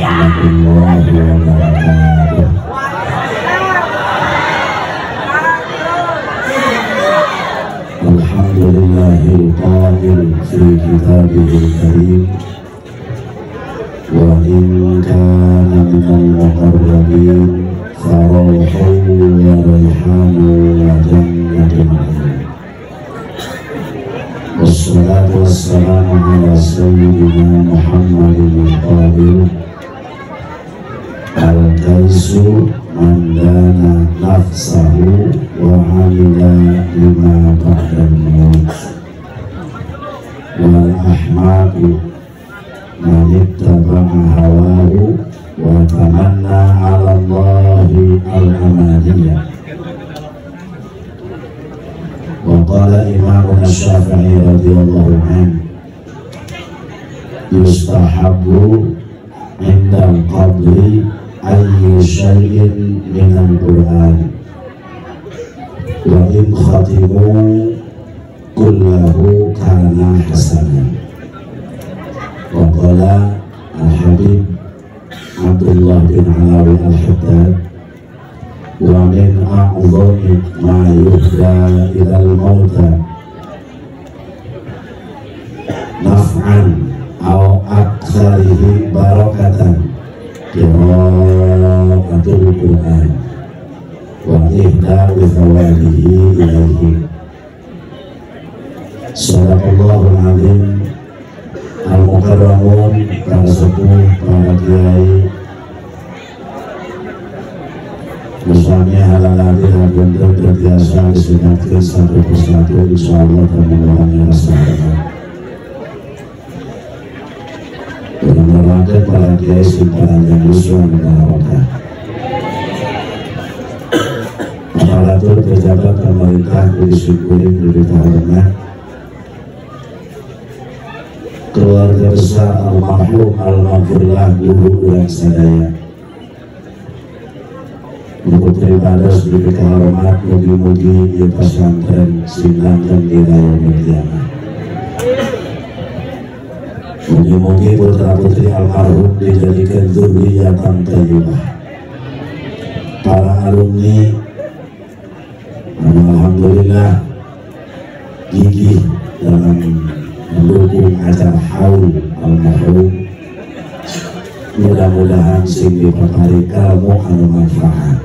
warahmatullahi wabarakatuh. Alhamdulillahil qail fi kitabihil karim wa in kana minal muqarrabin farawhun wa rayhanun wa jannatun na'im. Wassalatu wassalamu ala sayyidina Muhammadin al-qail al-kaisu man dana nafsahu wa amila lima ba'dal maut wal ahmaqu man ittaba'a hawahu wa tamanna 'ala Allahi al-amaniyah. Wa qala Imamuna Syafi'i radhiyallahu anhu yustahabbu 'inda al-qabri ayyu syai'in minal Qur'an wa in khatimu kullahu kana hasanan. Wa qala al-Habib Abdullah bin Alawi al-Haddad wa min a'zami ma yuhda ilal mauta naf'an aw aktsarihi barakatan qira'atul Qur'an wa ihda'u thawabihi ilaihi. Shadaqallahul azim. Al-mukarramun, para sepuh, para kiai, misalnya halal-halal hagunten terbiasa disunatkan satu persatu, insyaallah mengurangi rasa hormat. Mudah-mudahan para kiai simpanan yang yuswa mengarahkan. Aparatur pejabat pemerintah disyukuri berita hormat. Keluarga besar almarhum almaghfurlah guru urang sadaya. Putri Badas diberi kehormat, mugi-mugi ieu pesantren sing langgeng ila yaumil qiyamah. Mugi-mugi putra-putri almarhum dijadikan dzurriyyatan thayyibah. Para alumni alhamdulillah gigih dalam mendukung acara haul almarhum. Mudah-mudahan sing dipapari ilmu anu manfaat.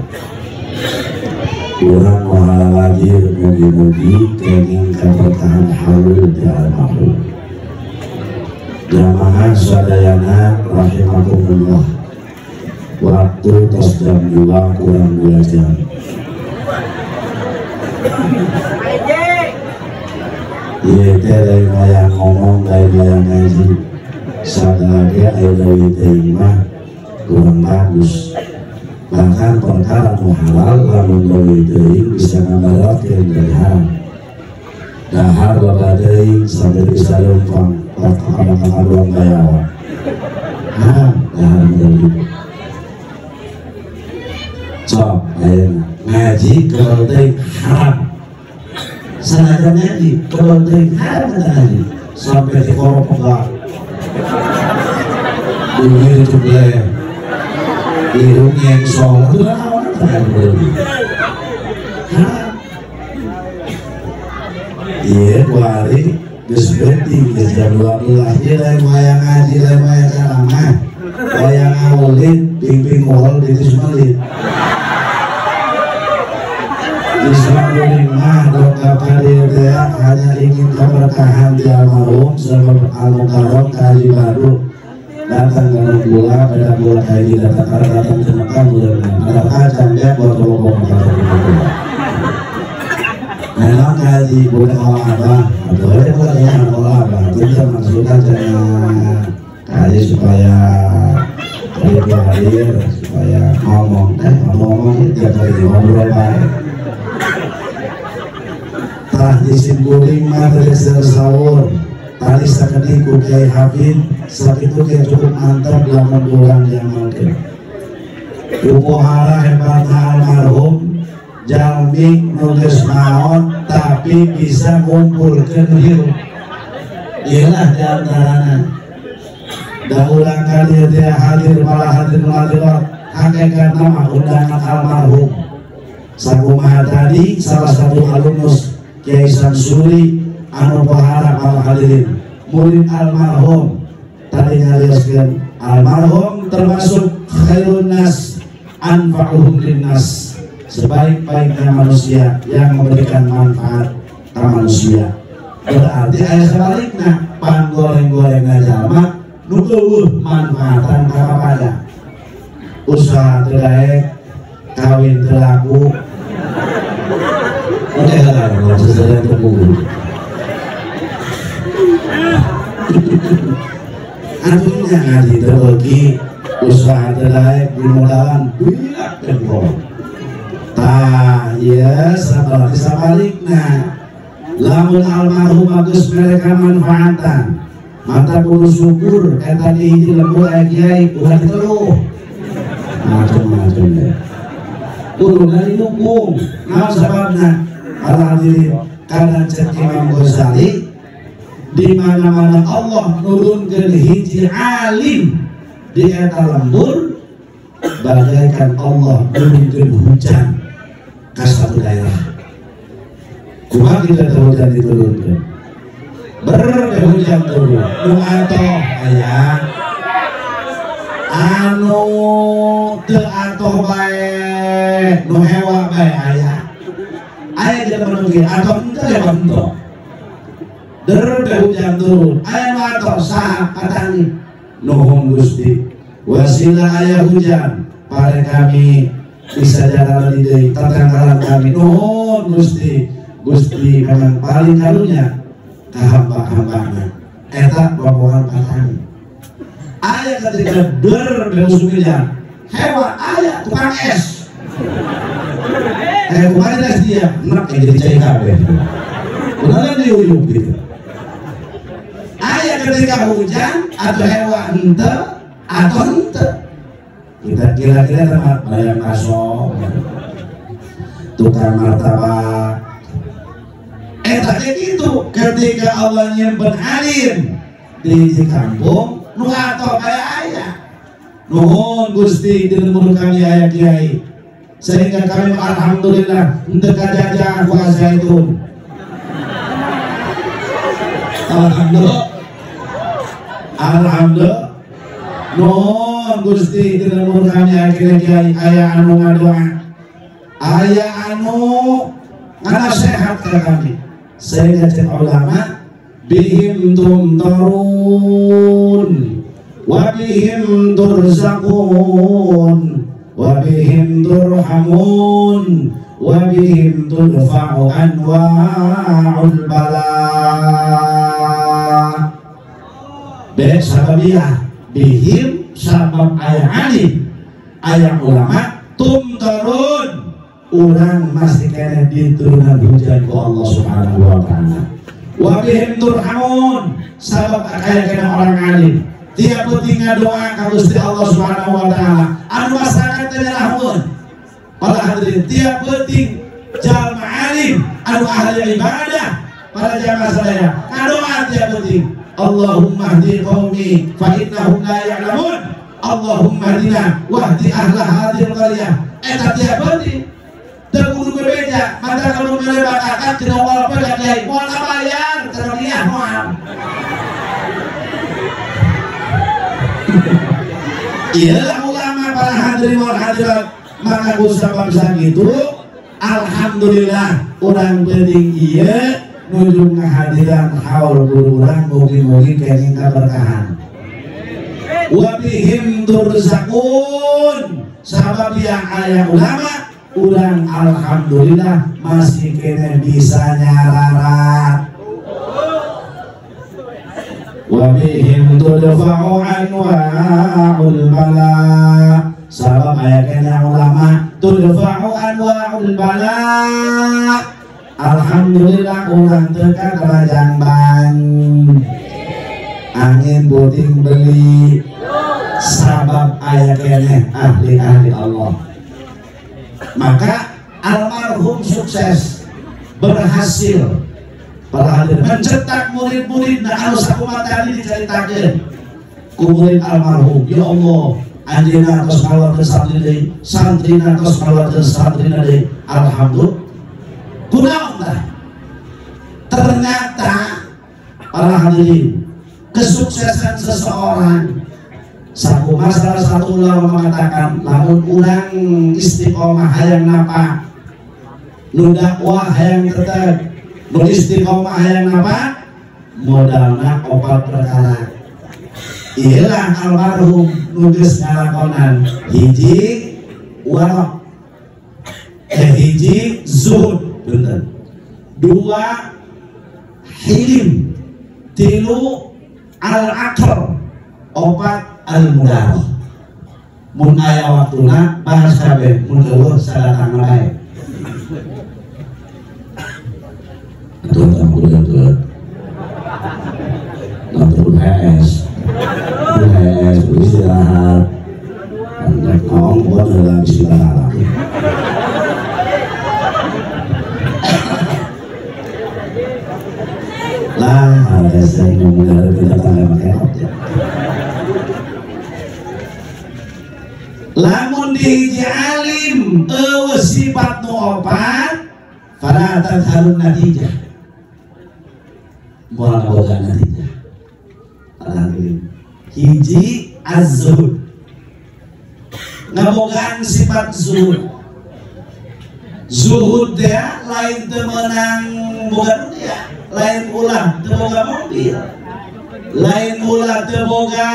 Urang moal lagi mugi-mugi kenging kaberkahan haul di almarhum. Jamaah sadayana rahimakumullah. Waktu tos jam 2 kurang 2 jam. Ieu teh lain wayang ngomong, lain wayang ngaji. Sadaya aya leuwih teuing mah kurang bagus. Bahkan perkara nu halal lamun leuwih teuing bisa ngabaratkeun dari haram. Dahar loba teuing sampai bisa leumpang ka ruang bayawa. Haram dahar model gitu. Sok ayeuna ngaji kalau teuing haram. Sanajan ngaji kalau teuing haram ngaji sampai dikoropok. Duit jumlah irung yang sholat itu kan orang kan beli. Iya, kuari geus penting geus jam 12 ieu lain wayang ngaji, lain wayang ceramah, wayang ngawulit, ping-ping moal di Tusmalit. Islam mah dongkap hadir teh hanya ingin keberkahan di almarhum sebab al-mukarram kaji baru datang ke gula beda gula kaji datang karena datang ke Mekah mudah-mudahan ada kacang dia buat tolong gula. Memang kaji boleh kalau abah atau boleh bukan ya kalau abah itu maksudnya jangan kaji supaya hadir supaya ngomong kan ngomong tiap kali ngobrol baik. Tah disimpuling mah terus sahur tadi sakedik ku Kiai Hafid sakitu kiai cukup mantap lamun urang diamalkeun. Upohara hebat almarhum jalmi nu geus maot tapi bisa ngumpulkeun hirup. Iyalah diantarana. Da urang ka dieu teh hadir para hadirin hadirat hakikatna mah undangan almarhum. Sakumaha tadi salah satu alumnus Kiai Samsuri anu pohara para hadirin murid almarhum tadi nyarioskeun almarhum termasuk khairun nas anfa'uhum linnas, sebaik-baiknya manusia yang memberikan manfaat ke manusia. Berarti aya sebalikna panggoreng-gorengna jalma nu eueuh manfaatan ka papada. Usaha teu daek, kawin teu laku. Oke, heula sesuai teu. Artinya ngaji teu beuki, usaha teu daek, dimodalan bilak jengkol. Tah, ieu sabarti sabalikna. Lamun almarhum geus mere manfaatan, mata kudu syukur eta di hiji lembur aya kiai ulah diteluh. Macam-macam deh. Kuduna didukung. Naon sababna? Para hadirin, karena cek Imam Ghazali di mana-mana Allah nurunkeun hiji alim di eta lembur bagaikan Allah nurunkeun hujan ka satu daerah. Kumaha kita hujan diturunkeun? Berhujan turun. Nu atoh aya, anu teu atoh bae, nu hewa bae aya. Aya jelema nu kieu atoh henteu hewa henteu. Der hujan turun, aya nu atoh saha patani. Nuhun Gusti, wasilah aya hujan pare kami bisa jalan di deui tatangkalan kami. Nuhun Gusti. Gusti memang paling karunya ka hamba-hambana. Eta rombongan patani. Aya ketika der beusuk hujan, hewa aya tukang es. Kemarin es dia enak jadi cai kabeh. Beneran diuyup gitu. Aya ketika hujan atau hewa henteu atau henteu. Kita kira-kira tempat bayang kaso, tukang martabak. Eta gitu ketika Allah nyimpen alim di kampung nu atoh bae aya. Nuhun Gusti di lembur kami aya kiai sehingga kami alhamdulillah henteu kajajah ku Al-Zaitun. Alhamdulillah. Alhamdulillah. Nuhun Gusti di lembur kami aya kiai aya anu ngadoa, aya anu nganasehat ka kami. Sehingga cek ulama bihim tumtarun wa bihim turzaqun wa bihim turhamun wa bihim tudfa'u anwa'ul bala. Be sababiyah bihim sabab ayah alim ayah ulama tumtarun urang masih kena diturunan hujan ku Allah Subhanahu wa ta'ala. Wa bihim turhamun sabab aya kena orang alim tiap penting doa ka Gusti Allah Subhanahu wa ta'ala anu masyarakat teh nyerahkeun. Para hadirin tiap penting jalma alim anu ahli ibadah para jamaah sadaya ngadoa tiap penting Allahumma hdi qaumi fa innahum la ya'lamun Allahumma hdina wahdi ahla hadhil qaryah. Eta tiap penting teu kudu berbeda, maka kalau melebarkan cenah walaupun ka kiai moal bayar cenah dia moal. Ieu ulama para hadirin wal hadirat, maka ku sabab sakitu alhamdulillah urang penting ieu nuju ngahadiran haul guru urang mugi-mugi kenging kaberkahan. Wa bihim turzaqun sabab yang aya ulama urang alhamdulillah masih kena bisa nyararat. Wa bihim tudfa'u anwa'ul bala sabab aya kena ulama tudfa'u anwa'ul bala. Alhamdulillah urang teu katerajang ban angin puting beli sabab aya keneh ahli-ahli Allah. Maka almarhum sukses berhasil para hadirin mencetak murid-murid nah anu sakumaha tadi diceritakeun Ku murid almarhum, ya Allah, anjeunna tos ngaluarkeun santri deui, santrina tos ngaluarkeun santrina deui. Alhamdulillah. Kunaon tah? Ternyata para hadirin, kesuksesan seseorang, sakumaha salah satu ulama mengatakan, lamun urang istiqomah hayang napa, nu dakwah hayang tetep, nu istiqomah hayang napa, modalna opat perkara. Iyalah almarhum nu geus ngalakonan hiji warok, hiji zuhud, bener, dua hilim, tilu al-aql, opat al-mudaroh. Mun aya waktuna bahas kabeh, mun eueuh sadatang bae. Atuh tah kudu nonton HS. HS istirahat. Nek ngomong heula istirahat. Lah, saya ngomong dari kita tangga pakai ya. Lamun dihiji alim eueuh sifat nu opat, fala tadharun natijah. Moal boga natijah. Alhamdulillah. Hiji az-zuhud. Ngabogaan sifat zuhud. Zuhud teh lain teu meunang boga dunia, lain ulah teu boga mobil, lain ulah teu boga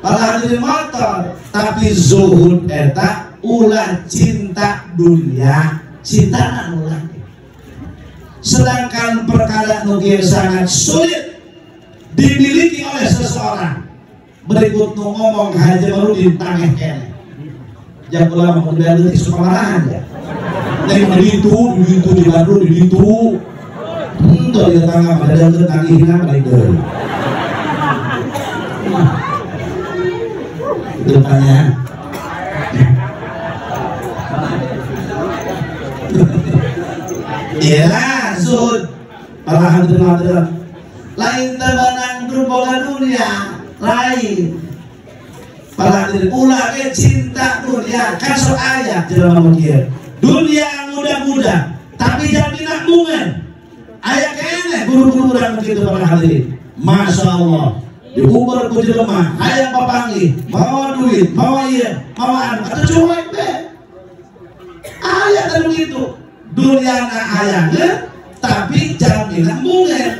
malah jadi motor, tapi zuhud eta ulah cinta dunia, cinta ulah. Sedangkan perkara nu kieu sangat sulit dimiliki oleh seseorang. Berikut nu ngomong Haji Marudin tangeh keneh. Jangan ulah mah kudu leutik suka marahan ya. Neng di ditu di Bandung di ditu. Henteu di tetangga pada deuleuh tangihna balik deui. Itu tanya. Iya, zuhud. Para hadirin hadirat, lain temenang berboga dunia, lain. Para hadirin ulah ke cinta dunia, kan sok aya jelema nu kieu. Dunia muda-muda, tapi jadi nanggungan. Aya keneh guru-guru urang kitu para hadirin. Masya Allah. Diuber ku jelema, hayang papanggih, mawa duit, mawa ieu, mawa anu, atuh cuek teh. Aya teh begitu. Dunia na hayangnya, tapi jaminan mungen.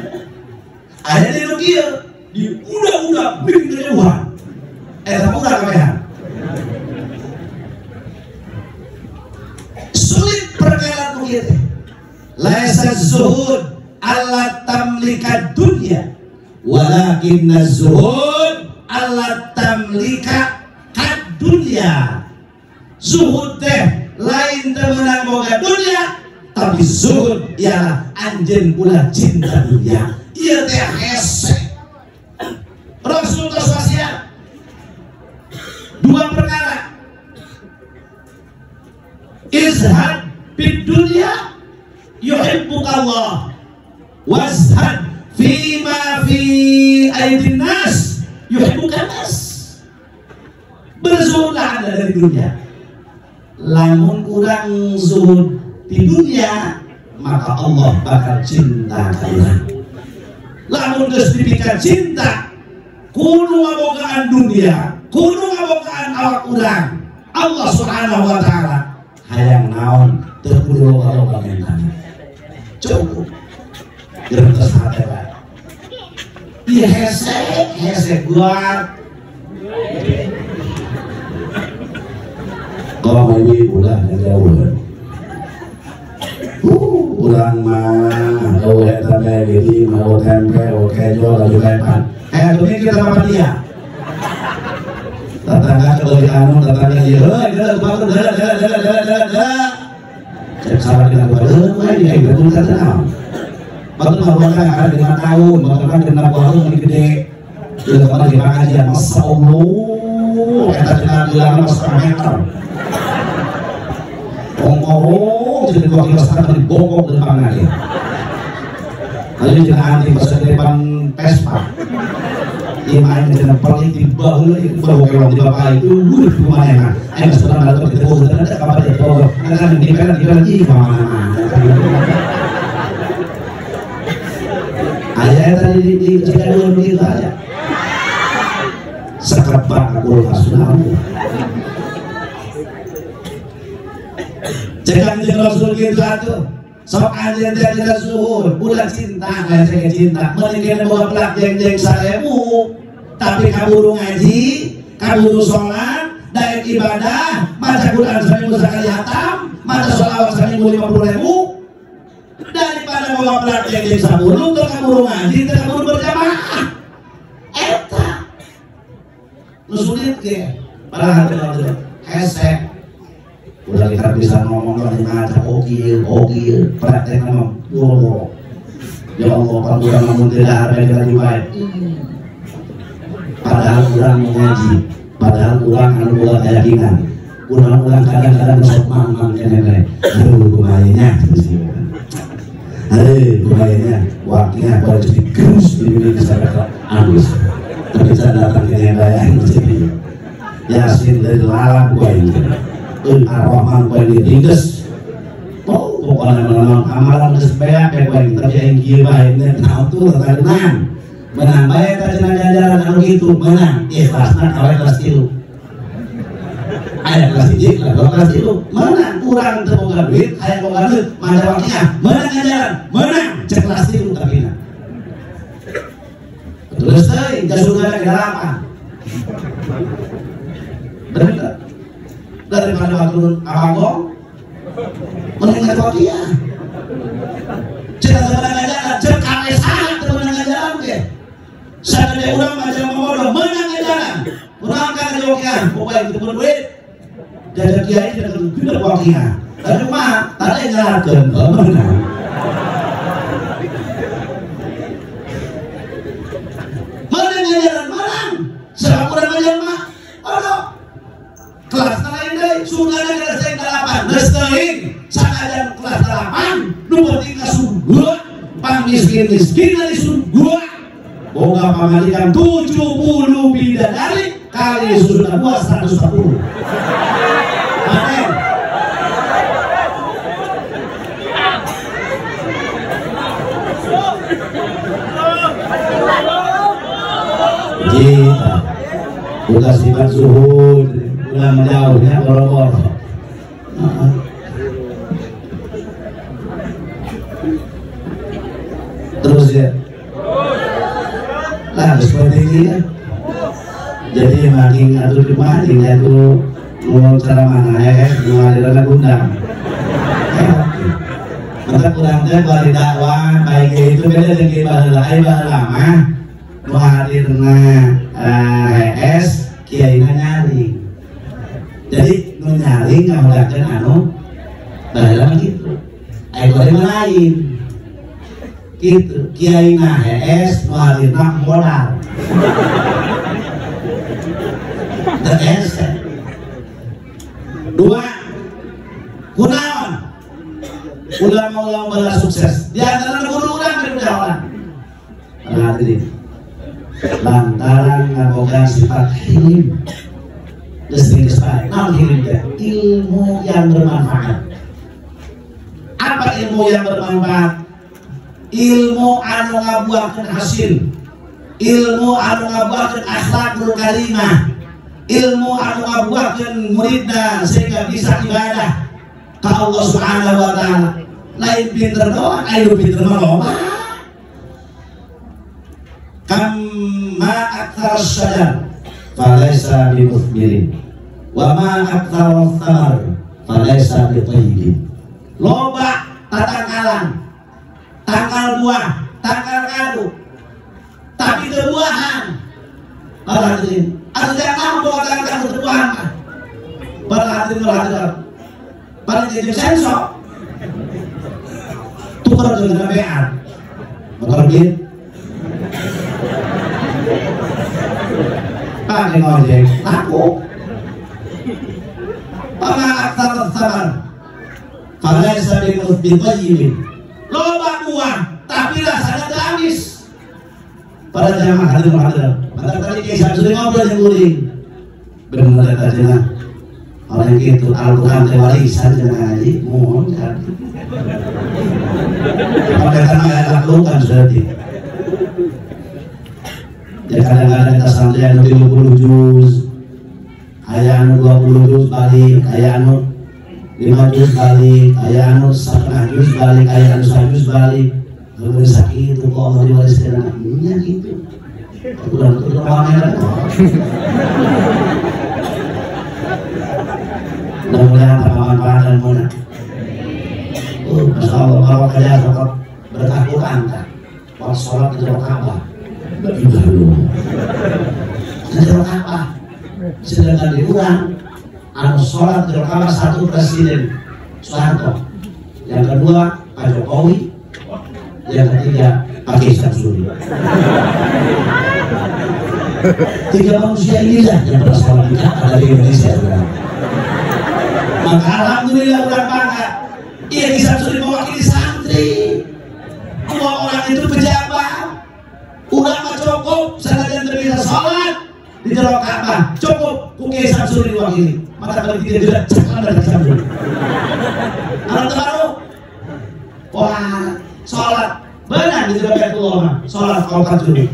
Aya di nu kieu, di udah-udah bikin kejauhan. Eta mah kabehan. Sulit perkara nu kieu teh. Laisa zuhud alla tamlika dunya, walakinna zuhud alla tamlika kad dunya. Zuhud teh lain temenang boga dunia, tapi zuhud ialah anjeun ulah cinta dunia. Ieu teh hese. Rasul tos wasiat dua perkara. Izhad fid dunya yuhibbukallah, wazhad fima fi aidin nas yuhibbukan nas. Berzuhudlah Anda dari dunia. Lamun kurang zuhud di dunia, maka Allah bakal cinta kalian. Lamun geus diberikan cinta, kudu ngabogaan dunia, kudu ngabogaan awak urang. Allah Subhanahu wa taala hayang naon teu kudu loba-loba mentana. Cukup. Gerentes hate bae. Ieu hese, hese buat. Kalau ini ulah jauh. Urang mah eueuh eta teh jadi mau tempe, mau kejo, laju lepan. Demi kita dapat dia. Tetangga kebeli anu, tetangga ieu, heuh, geus batur geus geus geus geus geus. Cek salah kita batur, we di aing batur teh naon. Batur mah urang kan 5 tahun, batur kan 6 tahun lagi gede. Geus pada di pengajian, masyaallah, eta cenah geulana setengah meter. Bongkong, jadi 2,5 kilo dibongkok di depan lagi. Lalu jangan anti pas di depan Vespa. Ieu mah aing cenah pelit di baheula ieu bawa kelong di bapak itu wuh kumaha emang. Aing geus pernah balik ke Bogor, ada kabar di Bogor. Kan di kanan di kanan ieu kumaha. Aya tadi di Cigadung begitu aja. Sekerbak kulkas sudah. Cek Kanjeng Rasul kitu atuh. Sok anjeun teh kita zuhur, ulah cinta, aya saya cinta. Mending kena boga pelak jeng-jeng 1000, tapi kaburu ngaji, kaburu sholat, daek ibadah, maca Quran seminggu sekali hatam, maca sholawat seminggu 50.000. Daripada boga pelak jeng-jeng 10, teu kaburu ngaji, teu kaburu berjamaah. Eta nu sulit ge, padahal teu hese. Udah kita bisa ngomong lagi ngaca oke oke praktek nama boro ya Allah kalau kurang ngomong tidak harga kita baik padahal kurang mengaji padahal kurang anu boga keyakinan kurang kadang-kadang sok mang-mang kenene aduh kumayanya aduh kumayanya waktunya kalau jadi gerus di bisa kata anus tapi saya datang ke bayang jadi Yasin dari lalap gua ini Ar-Rahman kowe diringges. Oh, pokoknya menang amalan geus beak kowe tapi aing kieu bae naon tuh menang. Menang bae teh cenah ganjaran anu kitu menang. Ikhlasna kawe kelas 3. Aya kelas 1, kelas 2, kelas 3. Menang kurang teu boga duit, aya boga duit, maca wakiah, menang ganjaran, menang cek kelas 3 tapi na. Terus teuing ka surga ke dalapan. Bener. Daripada waktu abang mending dia cek menang ngajaran cek kalesan menang ngajaran ge sagede urang mah jelema bodoh menang ngajaran urang ka ngajokian pokoknya kitu duit jajan kiai tidak gede wakiah tapi mah tadi ngalarkeun menang menang ngajaran menang sebab urang ngajaran mah bodoh kelas lain deui surgana kelas 8 geus teuing sanajan kelas 8 nu penting ka surga pangmiskin-miskin di surga boga pamajikan 70 bidadari kali surga 210 amin. Kita ulah sifat zuhud ulah menjauhnya boro-boro. Terus ya lah seperti ini ya. Jadi makin atur makin ya tuh mau cara mana ya mau aliran undang maka kurang teh kalau dakwah baik itu beda dengan baheula ai baheula mah nu hadirna HS kiaina nyaring. Jadi nu nyaring ngahodakeun anu baheula mah kitu. Aya kuari mah lain. Kitu kiaina HS nu hadirna modal. Teu hese. Dua, kunaon? Ulama-ulama baheula sukses. Di antara guru urang beda orang. Hadirin. Lantaran ngaboga sifat hilim. Ilmu yang bermanfaat. Apa ilmu yang bermanfaat? Ilmu anu ngabuahkeun hasil, ilmu anu ngabuahkeun akhlakul karimah, ilmu anu ngabuahkeun muridna sehingga bisa ibadah ka Allah Subhanahu wa taala. Lain pinter doang, ayo pinter mah loba. Kamma aktsar syajar falaisa bimuthmirin wa ma aktsar thamar falaisa bithayyibin. Loba tatangkalan, tangkal buah, tangkal kadu, tapi teu buahan. Para hadirin, atuh jangan bawa tangkal kadu teu buahan. Para hadirin, para hadirin, para jadi sensor. Tukar jeung bean. Motor beat. Pakai ngojek, laku. Pama aktsar thamar falaisa bithayyibin. Loba buah tapi rasanya teu amis. Para jamaah hadir hadir. Maka tadi Kiai Samsuri ngobrol jeung kuring. Bener eta cenah. Orang gitu Al-Quran teh warisan cenah ngaji, mohon kan. Mereka melakukan berarti. Ya kadang-kadang kita santri anu 30 juz, aya anu 20 juz balik, aya anu 5 juz balik, aya anu 1,5 juz balik, aya anu 1 juz balik. Lalu sakit itu kok Allah diwariskan anaknya gitu. Udah pamer kok. Mudah-mudahan bermanfaat dan mudah. Masya Allah, kalau kalian sholat berkah Quran kan, kalau sholat di jero Ka'bah, beribadah dulu. Di jero Ka'bah, sedangkan di urang, anu sholat di jero Ka'bah satu Presiden Soeharto, yang kedua Pak Jokowi, yang ketiga Pak Kiai Samsuri. Tiga manusia inilah yang pernah sholat di Ka'bah dari Indonesia. Maka alhamdulillah urang bangga. Iya Kiai Samsuri mewakili santri. Dua orang itu pejabat. Ulama cukup, sanajan teu bisa sholat di jero Ka'bah, cukup ku Kiai Samsuri diwakili. Maka kalau tidak tidak cakap dari Kiai Samsuri. Anak baru, wah sholat benar di jero Baitullah mah, sholat kalau dulu.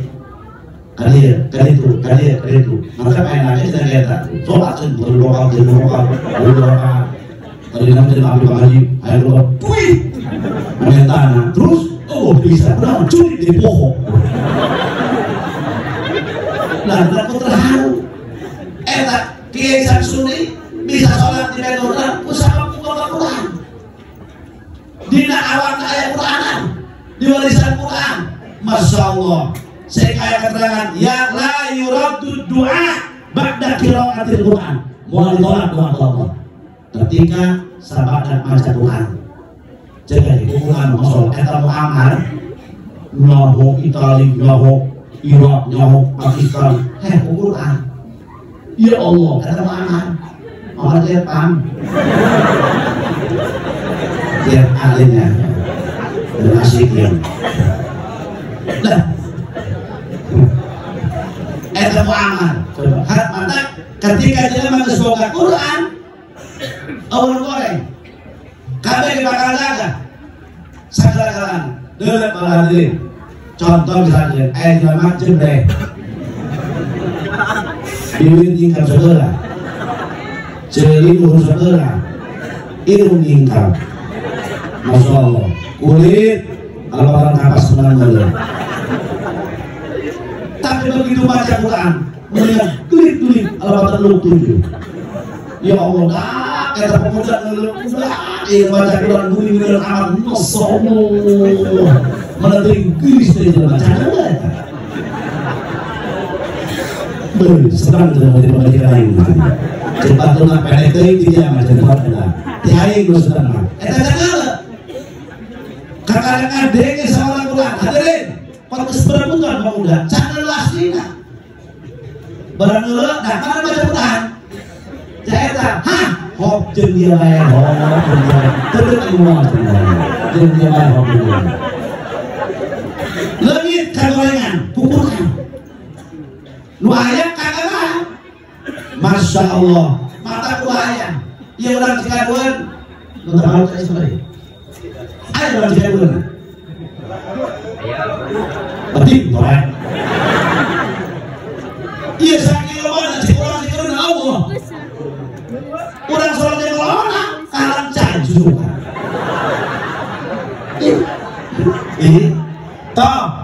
Kadir, kaditu, kadir, kaditu. Maka main aja dan kita sholat dulu rakaat, dulu rakaat, dulu rakaat. Tadi nanti jadi ambil haji, ayo keluar, duit, main tanah, terus, oh bisa, berapa curi di pohon. Nah, aku terharu. Kiai Samsuri bisa sholat di Baitullah, usaha buka Quran. Dina awak ayat Quranan, di warisan Quran, Masya Allah. Saya kaya keterangan, ya la yuraddu doa ba'da qiraatil Quran. Moal ditolak doa Allah. Ketika sahabat dan baca Quran, jaga di Quran masuk eta Muhammad nyaho Itali, nyaho Irak, nyaho Pakistan, heh Quran. Ya Allah, eta Muhammad. Orang dia paham. Dia ahlinya. Dan asyik. Nah, eta Muhammad. Harap mantap ketika dia masuk ke Quran, awal goreng, kabeh bakal jaga, sagala-galana, deuleuh para hadirin. Contoh misalnya, aya jelema jembreh, bibir nyingkap saudara, ceuli urus saudara, irung nyingkap, Masya Allah, kulit kalau orang kapas menang dulu. Tapi begitu baca Quran, melihat gelik-gelik al-Fatihah 7. Ya Allah, kata pemuda ngeluk, baca Quran bunyi dengan amat, Masya Allah, mana gelis dari jalan baca senang tidak mau diperbaiki lain. Cepat tuh nak pendek teuing di jam cepat lah. Tiai gue senang. Eta jangan. Kakak-kakak denge sama Quran. Hadirin, kalau geus berebutan pemuda, jangan aslina. Barang ngeuleuh, nah kana baca Quran. Jaeta, hah, hop jeung dia wae, hop jeung dia wae. Teu moal jeung dia wae hop jeung dia. Leungit kagorengan, kukurkan. Nu aya kagak. Masya Allah, mata ku aya. Ieu urang Cikaduan, nu terharu teh sebenarnya. Aya urang Cikaduan. Berarti goreng. Iya saking lobana cik urang Cikaduan Allah. Urang sholat yang lona, kalang cai susukan. Ih, toh.